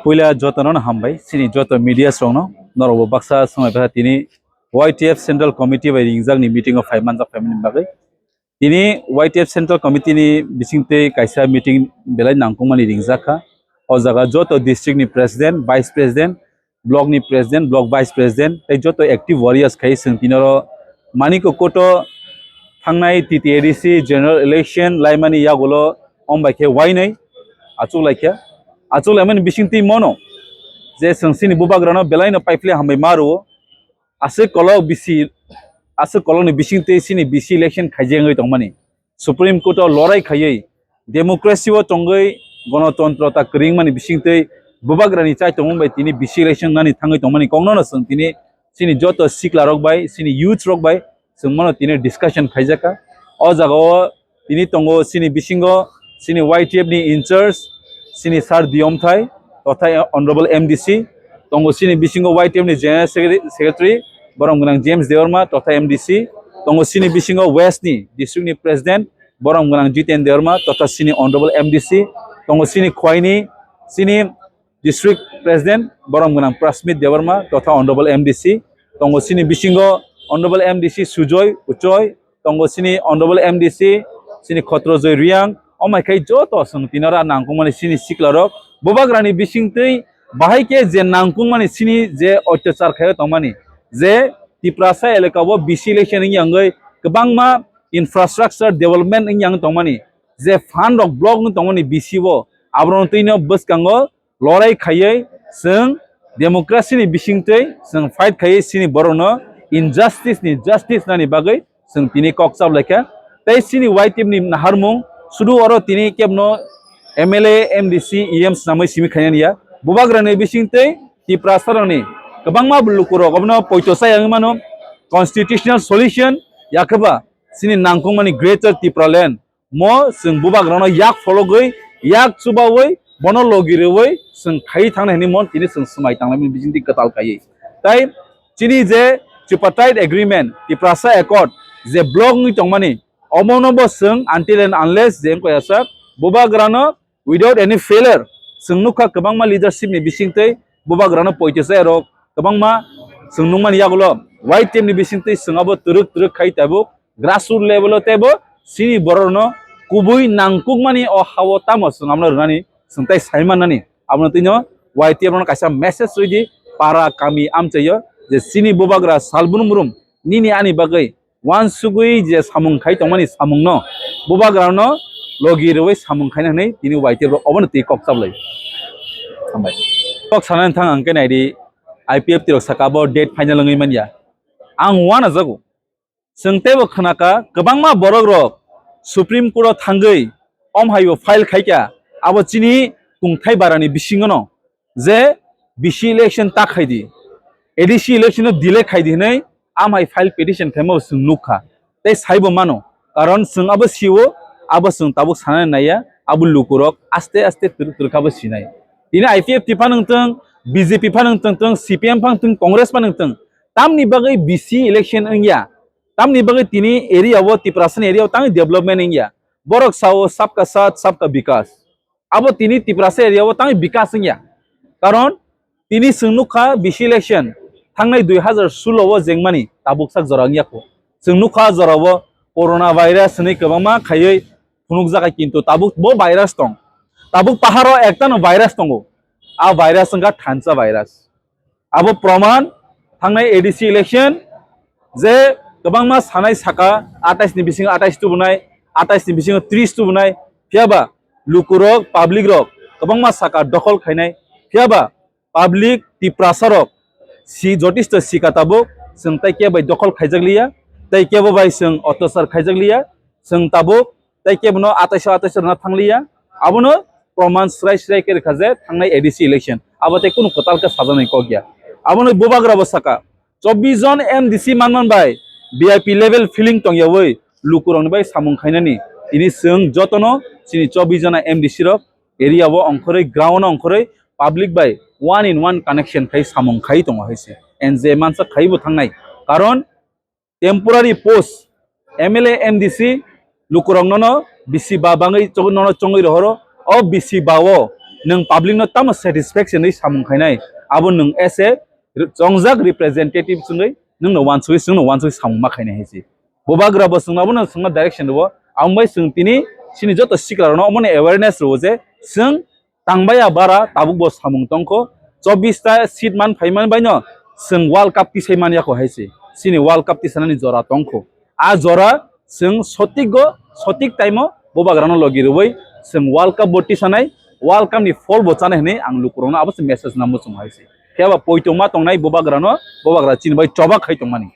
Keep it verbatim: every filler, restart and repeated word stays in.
Puila jotono hambai, chini joto media rokno, norokbo baksa swngaibaha tini Y T F Central Committee bai ringjakni meeting o phai manjak phaimani bagwi. Tini Y T F Central Committee ni bisingtwi kaisa meeting belai nangkukmani ringjak kha. O jaga joto district ni president, vice president, block ni president, block vice president, tei joto active warriors khai chwng tini oro Manikya Koto thangnai T T A D C general election laimani yagulo om bai khe wainwi achuk laikha. Achuk laimani bisingtwi mono je chwng chini bubagrano belaino paiphle hambai ma rwo. Aswk kolok bisi, aswk kolokni bisingtwi chini B C election khaijak wngwi tongmani. Supreme Court o lorai khaiwi democracy o tongwi gonotontro ta kwrwngmani bisingtwi bubagrani chaitongmung bai tini B C election nani thangwi tongmani kokno no chwng tini chini joto sikla rok bai, chini youth rok bai chwng mano tini discussion khaijakha. O jaga o tini tongo chini bisingo chini Y T F ni in charge chini Sir Diyomthai totha Honorable M D C, tongo chini bisingo Y T F ni General Secretary, Secretary borom gwnang James Debbarma totha M D C, tongo chini bisingo West ni district ni President borom gwnang Jiten Debbarma totha chini Honorable M D C, tongo chini Khwaini chini District President borom gwnang Prasmit Debbarma totha Honorable M D C, tongo chini bisingo Honorable M D C Sujoy Uchoi, tongo chini Honorable M D C chini Khotrojoy Riang, omai khai joto chwng tini oro nangkukmani chini sikla rok bubagrani bisingtwi bahai khe je nangkukmani chini je otyachar khaio tongmani je Tiprasa elaka o B C election wngya wngwi kwbangma infrastructure development wngya wngwi tongmani je fund rok block wngwi tongmani B C o aborok twino bwskango lorai khaiwi chwng democracy ni bisingtwi chwng fight khaiwi chini borokno injustice ni justice nani bagwi chwng tini kok chap laikha. Tei chini Y T F ni naharmung sudu oro tini kebno M L A, M D C, E M swnamwi simi khainani ya. Bubagrani bisingtwi Tiprasarokni kwbangma lukurok obono poito chaya wngwi mano. Constitutional solution yakhwba chini nangkukmani Greater Tipraland mo chwng bubagrano yak phologwi, yak chubawi, bono logi rwwi chwng khaiwi thangnai hwnwi mo tini chwng swmai tanglaimani bisingtwi kwtal kaiwi. Tai chini je Tripartite Agreement, Tiprasa Accord je block wngwi tongmani, omono bo chwng until and unless je wngkha ya sak bubagrano without any failure chwng nukha kwbangma leadership ni bisingtwi bubagrano poito chaya rok kwbangma chwng nukmani yagulo Y T F ni bisingtwi chwng abo twrwk twrwk khai tabuk grassroot level o teibo chini borokno kubui nangkukmani o ha-o tamo chwng abono rwnani chwng tai sai mannani. Abono twino Y T F no kaisa message rwdi para kami amchaio je chini bubagra salbrum brum nini ani bagwi uansugwi je samung khai tongmani samungno bubagrano logi rwui samung khaina hwnwi tini Y T F rok obono twi kok chaplai. Hambai. Kok sanani thang ang khe naidi I P F T rok saka bo date final wngwi manya. Ang uanajago. Chwng teibo khwnakha kwbangma borok rok Supreme Court o thangwi om haibo file khaikha abo chini kungthai barani bisingono je B C election ta khaidi, A D C election no delay khaidi hwnwi amhai file petition khaima bo chwng nukha tei saibo mano, karon chwng abo sio, abo chwng tabuk sanani naiya, abo lukurok aste aste twrwk twrwk kha bo sinai. Tini I P F T phano wngtwng, B J P phano wngtwng, C P M phano wngtwng, Congress phano wngtwng, tamni bagwi B C election wngya, tamni bagwi tini area o, Tiprasani area o tangwi development wngya, borok sao sabka saath sabka bikas. Abo tini Tiprasa area o tangwi bikas wngya. Karon tini chwng nukha B C election thangnai dui hazar sulo o jengmani tabuk sak jora wngya kho. Chwng nukha jora o corona virus hwnwi kwbangma khaiwi phunukjak hai, kintu tabuk bo virus tong. Tabuk paharo ektano virus tongo. A virus wngkha thansa virus. Abo proman thangnai A D C election je kwbangma sanai saka atais ni bisingo atais tubunai, atais ni bisingo tris tubunai, phiyaba lukurok, public rok kwbangma saka dokhol khainai, phiyaba public Tiprasa rok si jotisto sika tabuk chwng tai kebo bai dokhol khaijak liya, tai kebo bai chwng otyachar khaijak liya, chwng tabuk tei kebono atais o atais o rwna thangliya. Abono proman srai srai khe rwkha je thangnai A D C election abo tei kunu kwtal khe sajaknai kok ya. Abono bubagra bo saka, chobbish jon M D C manman bai V I P level feeling tongyawi lukurokni bai samung khainani. Tini chwng jotono chini chobbish jona M D C rok area o ongkhorwi, ground o ongkhorwi public bai one in one connection khai samung khai tongo hai se. And je mansa khai bo thangnai. Karon temporary post M L A, M D C lukurok nono bisi ba bangwi chong-, nono chongwi rohoro. O bisi ba o nwng public no tamo satisfaction ri samung khainai, abo nwng as a chongjak representative chwngwi nwngno wansugwi, chwngno wansugwi samung ma khainai hai se. Bubagra bo chwngno abono chwngno direction rwo, aboni bai chwng tini chini joto sikla rokno omono awareness rwo je chwng tangbaiya bara tabuk bo samung tongkho, chobbish ta seat man phaiman baino chwng World Cup tisai man yakho hai se. Chini World Cup tisanani jora tongkho. A jora chwng sotik go, sotik time o Bubagrano logi rwui chwng World Cup bo tisanai, World Cup ni phol bo chanai hwnwi ang lukurokno abo se message namo chwng hai se. Phiya ba poitongma tongnai Bubagrano, Bubagra chini bai choba khai tongmani.